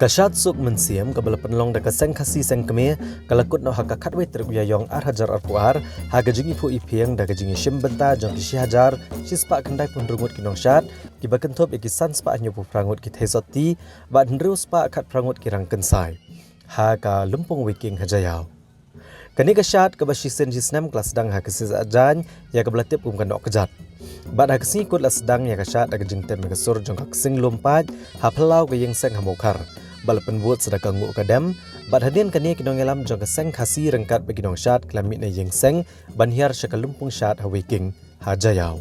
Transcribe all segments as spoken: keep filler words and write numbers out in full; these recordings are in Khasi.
Ka Shad Suk Mynsiem kaba la pynlong da ka Seng Khasi Seng Kmie ka la kut noh ha ka khatwei tarik u Ïaïong ar hajar arphew ar ha ka jingïaphuh ïaphieng da ka jingïashim bynta jong ki shi hajar shi spah khyndai phew hynriew ngut ki nongshad, kiba kynthup ïa ki san spah hynñiewphew phra ngut ki theisotti bad hynriew spah khatphra ngut ki rangkynsai ha ka Lympung Weiking ha Jaïaw. Kane ka shad kaba shisien shisnem ka la sdang ha ka sngi Saitjaiñ, ïa kaba la tip kum ka Nohkjat. Bad ha ka sngi Kut la sdang ïa ka shad da ka jingtem ïa ka sur jong ka ksing lum paid ha phyllaw ka ïing seng ha Mawkhar, bad la pynbud sa da ka Nguh ka Dem. Bad hadien kane ki nongïalam jong ka Seng Khasi ryngkat bad ki nongshad ki la mih na ïing seng ban hiar sha ka lympung shad ha Weiking ha Jaïaw.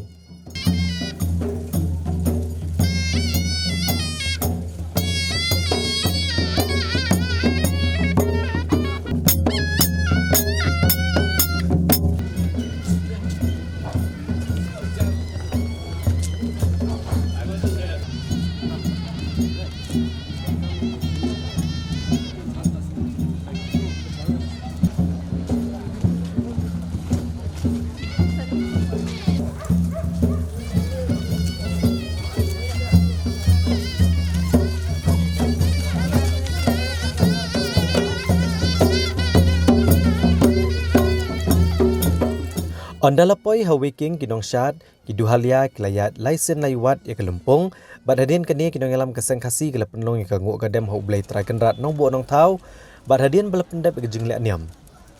Ynda la poi ha Weiking, ki nongshad, ki duhalia ki la ïaid lai sien lai wat ïa ka lympung. Bad hadien kane ki nongïalam ka Seng Khasi ki la pynlong ïa ka Nguh ka Dem ha U Blei Trai Kynrad Nongbuh Nongthaw. Bad hadien ba la pyndep ïa ka jingleh niam,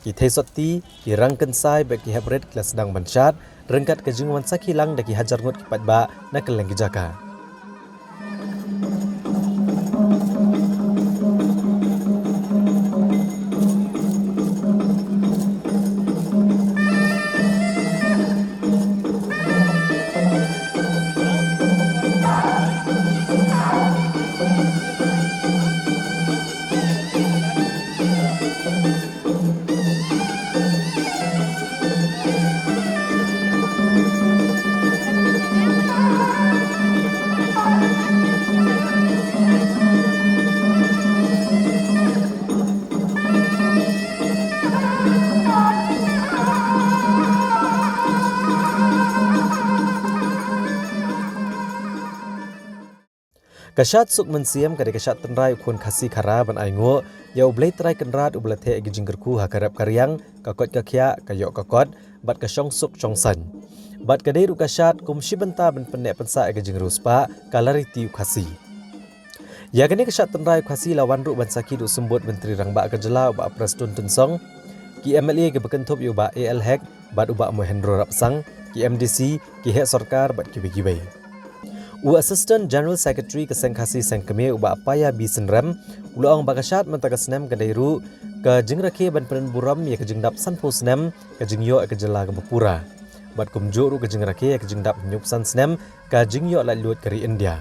ki theisotti, ki rangkynsai bad ki heprit ki la sdang ban shad ryngkat ka jingwan sakhi lang da ki hajar ngut ki paidbah na kylleng ki jaka. Ka Shad Suk Mynsiem ka dei ka shad tynrai u khun Khasi Khara ban ainguh ïa U Blei Trai Kynrad uba la theh ïa ki jingkyrkhu ha ka rep ka riang, ka koit ka khiah, ka ïoh ka kot, bad ka shong suk shong saiñ. Bad ka dei ruh ka shad kum shi bynta ban pynneh pynsah ïa ka jingriewspah ka lariti u Khasi. Ïa kane ka shad tynrai u Khasi la wan ruh ban sakhi da u Symbud Myntri Rangbah ka jylla u Bah Prestone Tynsong, ki M L A kiba kynthup ïa u Bah A L Hek bad u Bah Mohendro Rapsang, ki M D C, ki heh sorkar bad kiwei kiwei. U Assistant General Secretary ka Seng Khasi Seng Kmie u Bah Paya B Synrem u la ong ba ka shad mynta ka snem ka dei ruh ka jingrakhe ban pynburom ïa ka jingdap sanphew snem ka jingïoh ïa ka jylla kaba pura, bad kumjuh ruh ka jingrakhe ïa ka jingdap hynñiewphew san snem ka jingïoh laitluid ka ri India.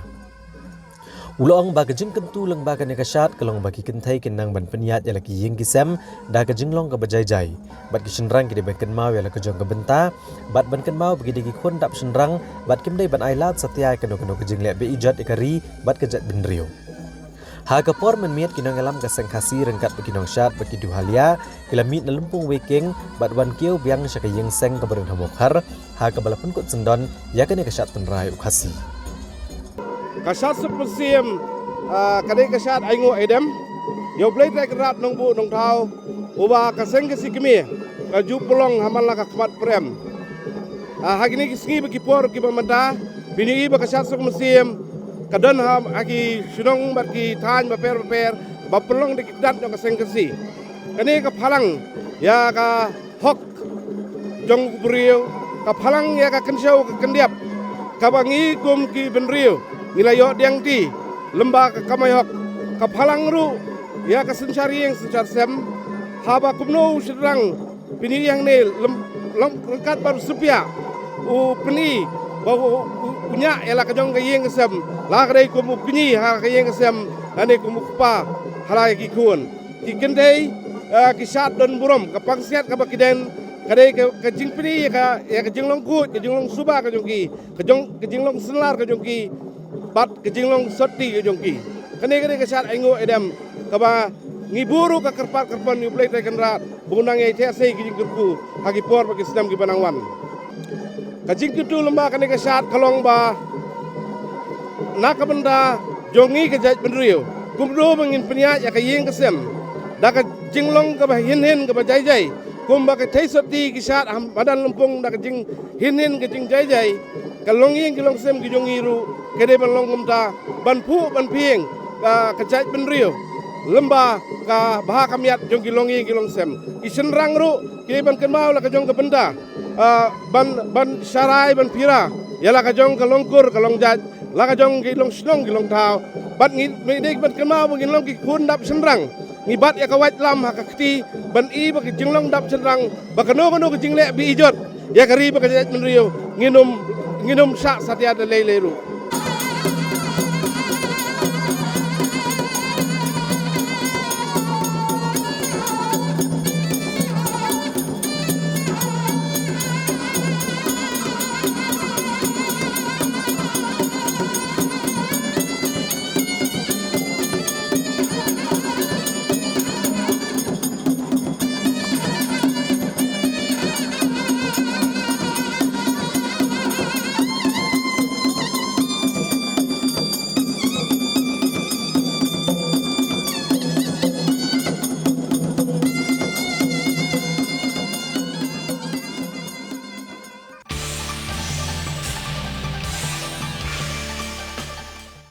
U la ong ba ka jingkyntu lyngba kane ka shad ka long ba ki kynthei kin nang ban pynïaid ïa la ki ïing ki sem da ka jinglong kaba jai jai, bad ki shynrang ki dei ban kynmaw ïa la ka jong ka bynta, bad ban kynmaw ba ki dei ki khun dap shynrang, bad kim dei ban ai lad satia ïa kano kano ka jingleh be-ijot ïa ka ri bad ka jaitbynriew. Ha ka por mynmiet ki nongïalam ka Seng Khasi ryngkat bad ki nongshad bad ki duhalia ki la mih na Lympung Weiking bad wan kiew biang sha ka ïing seng kaba don ha Mawkhar, ha kaba la pynkut syndon ïa kane ka shad tynrai u Khasi. Ka Shad Suk Mynsiem, ah, ka dei ka shad ainguh aidem ïa U Blei Trai Kynrad Nongbuh Nongthaw, uba ka Seng Khasi Kmie ka ju pynlong ha man la ka khmat pyrem. Ah, ha kine ki sngi bad ki por kiba mynta, phin ïohi ba ka Shad Suk Mynsiem ka don ha, ha ki shnong bad ki thaiñ bapher bapher ba pynlong da ki kynthei jong ka Seng Khasi. Kane ka phalang ïa ka hok jong u briew, ka phalang ïa ka kynshew ka kyndiap kaba ngi kum ki bynriew ngi la ïoh diang ti lyngba ka kamai hok. Ka phalang ruh ïa ka synshar ïing synshar sem, haba kumno u shynrang, phin ïohi hangne lem, lem ryngkat bad u Supiah, u pyni ba u, u, u ñiah ïa la ka jong ka ïing ka sem, la ka dei kum u kñi ha ka ïing ka sem, lane kum u kpa ha la ki khun. Ki kynthei, eh, ki shad don burom, ka pansngiat kaba ki don ka dei ka, ka jingpyni ïa ka, ïa ka jinglong khuid, ka jinglong suba ka jong ki, ka jong, ka jinglong synlar ka jong ki, bad ka jinglong sotti ka jong ki. Kane ka dei ka shad ainguh aidem kaba ngi buh ruh ka kyrpad kyrpon ïa U Blei Trai Kynrad ba un nang ïai theh sei ki jingkyrkhu ha ki por bad ki snem kiba nang wan. Ka jingkyntu lyngba kane ka shad ka long ba na ka bynta jong ngi ka jaitbynriew, Kumno ba ngin pynïaid ïa ka ïing ka sem da ka jinglong kaba hynhyn kaba jaijai, kumba ka thei sotti ki shad ha madan lympung da ka jinghinhyn ka jingjaijai. Ka longïing ki longsem ki jong ngi ruh ka dei ban long kumta, ban phuh ban phieng ka, ka jaitbynriew lymba ka bha ka miat jong ki longïing ki longsem. Ki shynrang ruh ki dei ban kynmaw la ka jong ka bynta, ah, ban, ban sharai ban phira ïa la ka jong ka longkur ka longjait, la ka jong ki longshnong ki longthaw. Bad ngi, ngi dei ban kynmaw ba ngin long ki khun dap shynrang. Ngi bat ïa ka waitlam ha ka kti ban i ba ka jinglong dap shynrang, ba kano kano ka jingleh ba i jot ïa ka ri bad ka jaitbynriew, ngin ym, ngin ym shah satia da lei lei ruh.